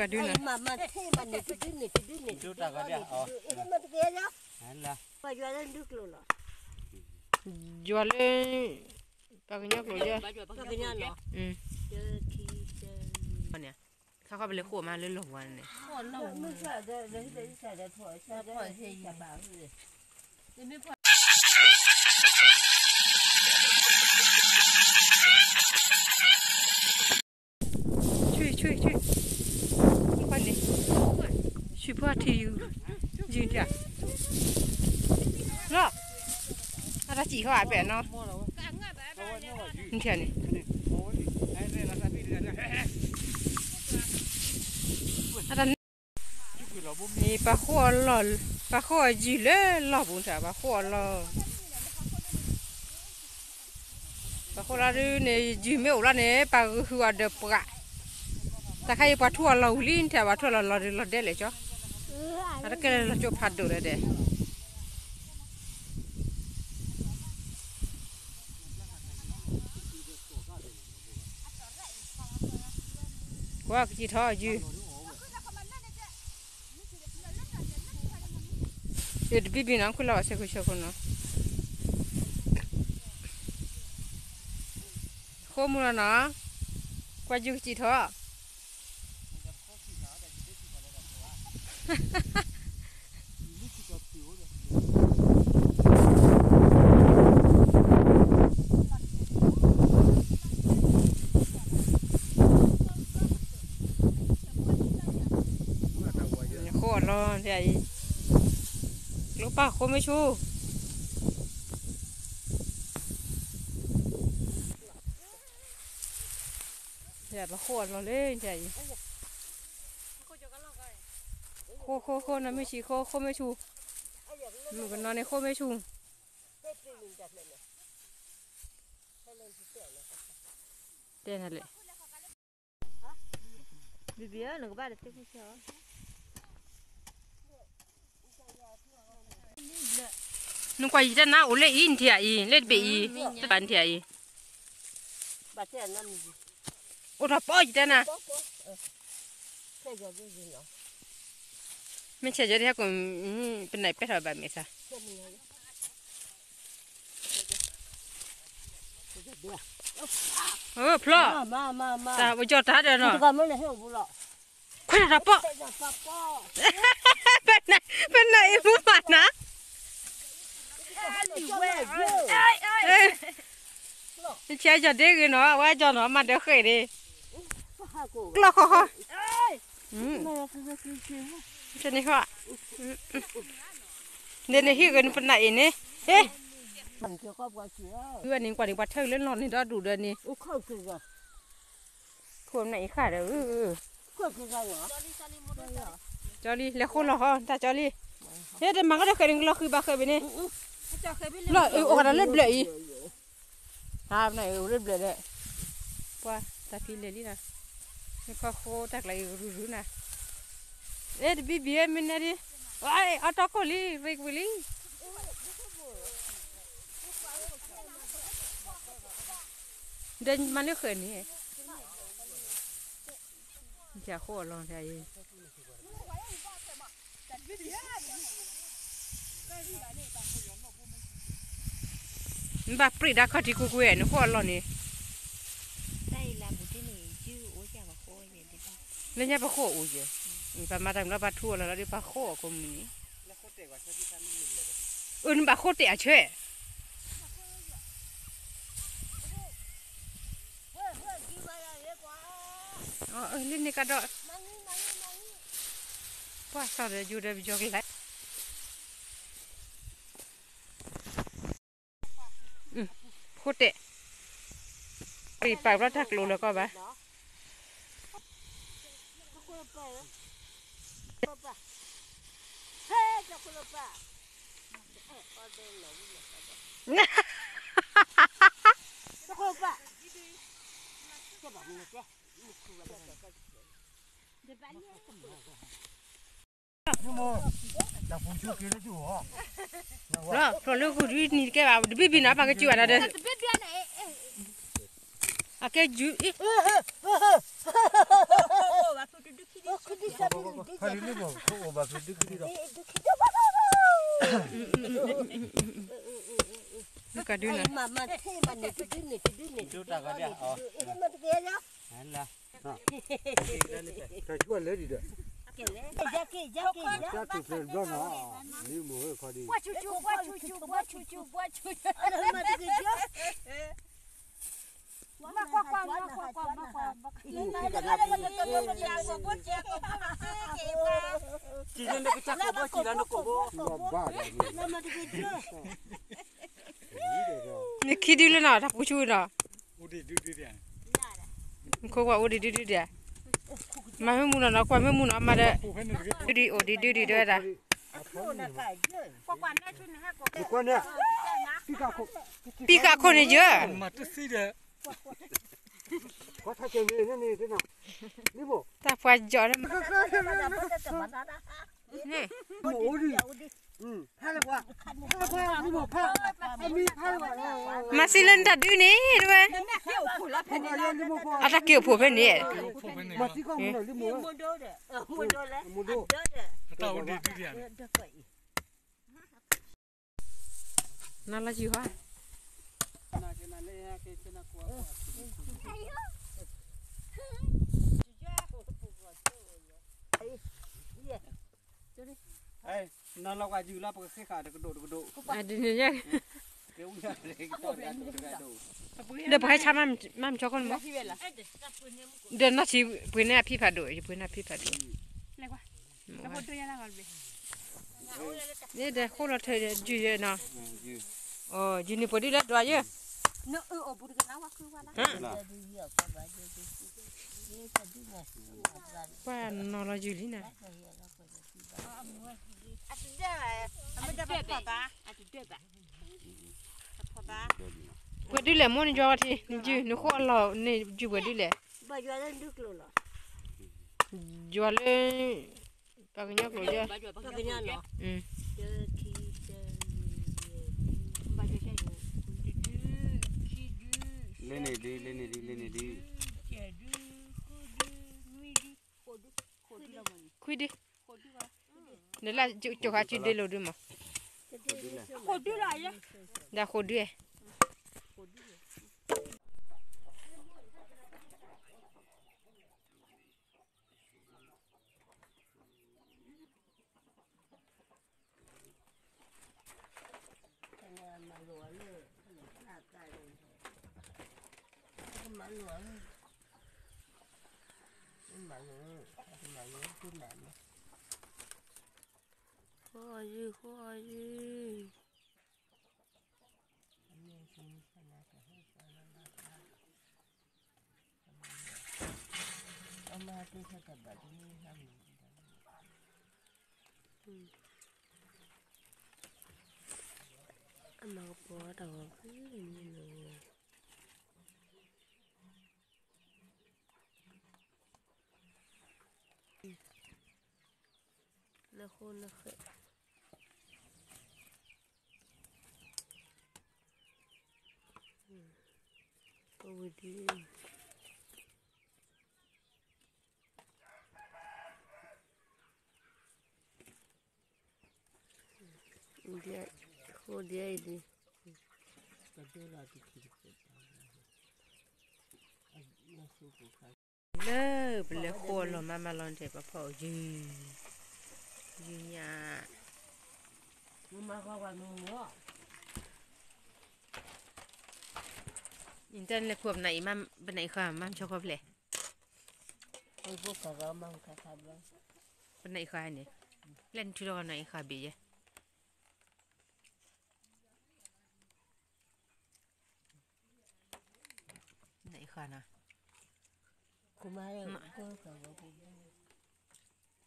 ကဒုနၤ, မၤမၤထဲမၤန့ၣ်တဒုန့ၣ်တဒုန့ၣ်တဒုန့ၣ်တဒုန့ၣ်တကဲလီၤ, ပယွၤလၢဒုကျိၤလီၤ, ယွၤလၢ ပှၤကညီကျိၤယဲ, ပှၤကညီလီၤ, န့ၣ်, ခါခီပလဲၤဃိမးလၢလီၢ်ပူၤန့ၣ်, ဆူၣ်ဆူၣ်ဆူၣ်, ကွၢ်န့ၣ်, ဆူၣ်ဖှီၣ်ထံယူၤ, ယုၢ်ထံ, လီၤ, အတၢ်စံၣ်ဃီအပဲာ်နီၤ, နထံၣ်န့ၣ်, အတၢ်န့ၣ်, ပှၤဃိအလီၢ်, ပှၤဃိအယုၢ်လၢလီၢ်ပူၤထံၣ် ပှၤဃိအလီၢ် ပှၤဃိလီၤဒုန့ၣ် ယုၢ်မ့ၢ်အိၣ်လီၤန့ၣ် ပှၤဂုာ်ဃုာ်အီၤဒီးပှၤ, တၢ်ခါအံၤပှၤထူအီၤလီၤဝံၤလံ နထံၣ်ဘၣ် ထူအီၤလီၤလီၤဒုးလီၤဒဲးလဲၣ်ကၠီ, အတကဲလၢလီၤကၠိဖးဒိၣ်လၢဒဲး, ကွၢ်ကစံၣ်ထီၣ်ယုၢ် ယတဘံၣ်ဘံၣ်နီၤ ခွံလီၤဘၣ်ဆဲးခိၣ်ဆဲးခိၣ်နီၤ, ဃိမူလီၤနီၤ, ကွၢ်ယုၢ်ကစံၣ်ထီၣ်, ဃိအလီၢ်အံၤ, ကျိပၢ်ဃိမ့ၢ်ဆူၣ် ပှၤဃိအလီၢ်လၢအံၤ, ဃိဃိဃိ နီၢ်မ့ၢ်ဆံးဃိ ဃိမ့ၢ်ဆူၣ်, မုၣ်ကနီၤန့ၣ်ဃိမ့ၢ်ဆူၣ်, တဲနၤလဲၣ်, ဘံဘံဧၢ နကဘၣ်တသ့ၣ်ခိၣ်ဆၢအီၤ နကွၢ်ယတဲနၤ အိၣ်လၢအံၤ နထံၣ်အံၤ လၢတဘ့ၣ်အံၤ, တဘၣ်နထံၣ်အံၤ, အိၣ်ထီၣ်ပီၢ်ယတဲနၤ, မ့ၢ်ဆဲးယဲဒ်ဟဲကိး ပနၢ်ပဲထီၣ်ဘၣ်မဲာ်သး ဖျီၣ်, တၢ်ပကၠီၣ်တၢ်ဒီးနီၤ, ခွဲးတၢ်ပီၢ်, ပနၢ်အံၤမူမးနၤ, ဆဲးယီၤဒ့ဂ့ၤနီၤ အဝဲကၠီၣ်နီၤ မၤဒၢဃဲးန့ၣ်, ကျီၢ်ဃီဃီ န့ၣ်ဟီ, န့ၣ်ဟံၣ်ဂ့ၤနပနၢ်အံၤန့ၣ်, ဟ့ၣ်, ဝဲန့ၣ်ကွၢ်န့ၣ် ပှၤထၢလၢလီၢ်န့ၣ်ဒီဒူၣ်ဒီးန့ၣ်, ခိၣ်နၢ်အံၤဃၣ်ဒီး, ကၠီလံ လဲၤဃိလီၤဟီ တၢ်ကၠီလံ, ဟ့ၣ် တမၤကဒီးဃဲးန့ၣ် ကလီၤဃံဘၣ်ဃဲးဘ့ၣ်န့ၣ်, လီၤအအိၣ်ကဒီးလၢဘျၢၣ်အံၤ ဟါ ပနၢ်အံၤအိၣ်လၢဘျၢၣ်ဒီး, ပှၤတၢ်ဖံးလဲၤလံနီၤ, နခီဃိတၢ်ကျါအံၤရူၤရူၤနၤ, အဲ တဘံၣ်ဘံၣ် မ့ၢ်နဲဒ်, အီၣ်တီခိၣ်လံ ရ့ကွံာ်လံ, ဒီးမၤလၢဃဲးန့ၣ်, ယဃိအလီၢ်တၢ်အံၤ နဘၣ်ပြံးဒၣ်ခီၣ်ထံးကွ့ၢ်ကွ့ၢ် နဃိအလီၢ်န့ၣ်, လၢညါပဃိအအိၣ်ယဲ, ပမၤတၢ်မုၢ်လီၤ ပှၤထူအီၤလီၤလီၤဒီး ပှၤဃိအီၤကိးမုၢ်နံၤ, အၢ နဘၣ်ဃိတဲာ်အဆၢ, လၢန့ၣ်ကဒီး, ပှၤစီၤဒီးယိၤဒီးပယီၤကလဲၤ ဃိတဲာ်, ပပာ်ဘျီတၢ်ကျိၤလၢကီၢ်ဘၣ်, လီၤ ဖျိလၢဂုၢ်ဒုနံၤတကဲဘၣ် တဘံၣ်ဘံၣ်နီၤ ပှၤကစၢ်ဝဲဒၣ်ဒီး အကဲယုၢ်အံၤ ခူၣ်တဒုခံဒု လၢမ့ၢ်ခိၣ်အိၣ်ဘၣ်ဖဲဒုးခံဒုးဒီး ကဒုးနၤ တၢ်ကွၢ်လၢဒံးဒီး တၢ်ဆူၣ်ဖဲဘျီနီၤ လံမိၢ်ဝဲခီဒံး နခံဒုလၢနီၤ တၢ်ပူၤဆူနီၤ နခိၣ်ကွၢ်အိၣ်ဒံးဒုဒုဒံး မၤမ့ၢ်မူနီၤနီၤ ကွၢ်မ့ၢ်မူနီၤ မၤဒီး ဒုဒံးအိၣ်ဒံးဒုဒံးတဲဝဲဒၣ် ပံကးခိၣ်န့ၣ်ယၢ တၢ်ပှၤယီၤ မၤစံလၢနတၢ်ဒုးန့ၣ်တဝဲ အတၢ်က့ၤအိၣ်ဖှိၣ်ဖဲန့ၣ် နလီၤယုၢ်ဟီ နီၢ်လီၤကွၢ်ယုၢ်လီၤ ပကဃ့ဃာ်တကဒိၣ်တကဒိၣ် ဒ်န့ၣ် ဒီးပှၤဟဲဆါမၤမၢ်မံဆီခီန့ၣ်မး ဒီးနီၢ်ဆံးပှ့ၤန့ၢ်အဖံဖးဒိၣ် ယပှ့ၤန့ၢ်အဖံဖးဒိၣ် န့ၣ်ဒီးဃိလီၤထၢၣ်ယုၢ်ယဲနီၤ ယုၢ်န့ၣ်ပှၤဒုးလၢဒွးယဲ ပှၤနီၢ်လီၤယုၢ်လံနၤ ပှၤဒုးလဲၣ်မိၢ်န့ၣ်ယွၤဝဲထံ နယုၢ် နဃိအလီၢ်န့ၣ်ယုၢ်ပှၤဒုးလဲၣ် ယွၤလၢ ပှၤကညီကျိာ်ယဲ လၢန့ၣ်ဒု လၢန့ၣ်ဒု လၢန့ၣ်ဒု ခွံဒု နလၢကၠိခါစုဒ့လိာ်ဒုမး ဒ်ဃိဒု ဃိအီယုၢ် ဃိအီယုၢ် အမၤကပီၤတၢ်ဂီၤဖုန့ၣ်လီၤ နဃိနဃဲ ပဝံၤဒ် ဃိဒ်အံၤဒ် လၢပလဲၤဃိအလီၢ်မးမးလီၤန့ၣ် ပဖီၣ်အီၤယုၢ် ယုၢ်ညၣ် နတၢ်လဲၤခိၣ်ပနၢ်အံၤမး ပနၢ်အံၤဃီမး မ့ၢ်ဆီခီဖျဲၣ် ပနၢ်အံၤဃီန့ၣ် လဲၣ်နထုးထီၣ်ကီးနၢ်အံၤဃီဘ့ၣ်ယဲ နအံၤဃီနီၤ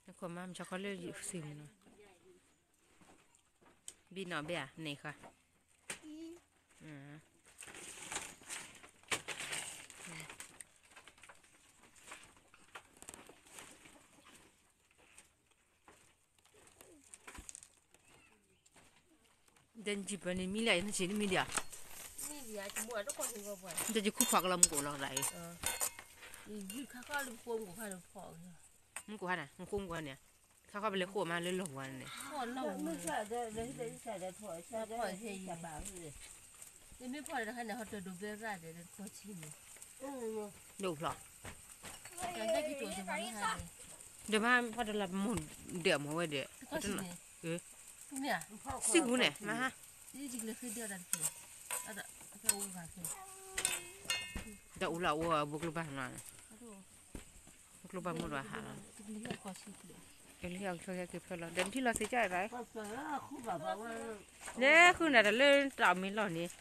နခိၣ်မၤမုၢ်ဆီခီလၢယစုမုၢ်နီၤ ဘံၣ်နီၣ်ဘဲဧါ နအံၤဃီ ဒီးနယုၢ်ပှၤန့ၣ်မံလၢအံၤ နဆံးနမံဒံးဧါ ဒီးယခူၣ်ဖးကလီၤမူကိၣ်လီၤဒၣ်အံၤ မူကိၣ်ဟါန့ၣ် မူကိၣ်မူကိၣ်ဟါန့ၣ် ထီၣ်ခီၣ်ပလဲၤဃိမးလၢလီၢ်ဝါန့ၣ်, မ့ၢ်ဖီၣ်တခါန့ၣ် ဟီၣ်တဒိးဘဲရၣ်ဒီး တဆံန့ၣ်, ဒိၣ်ဖျီၣ်, ဒီးမ့ၢ်ဖီၣ်တလးပမိၢ်ဒဲးအမၤဝဲဒီး, စံၣ်ပူၤန့ၣ် မဟါ, တၢ်အူလၢအအိၣ်ဘိကျိဘၣ်နီၤ, ဘိကျိဘၣ်မ့ၢ်ဒီးဟးလီၤ, ကလံၤဟဲကဆီဟဲက့ၤဖၢလီၤ ဒီးနထံၣ်လီၤစ့ၢ်ကီး, လဲၤဃုနၤတၢ်လၢတၢ်အီၣ်မ့ၤလီၢ်န့ၣ်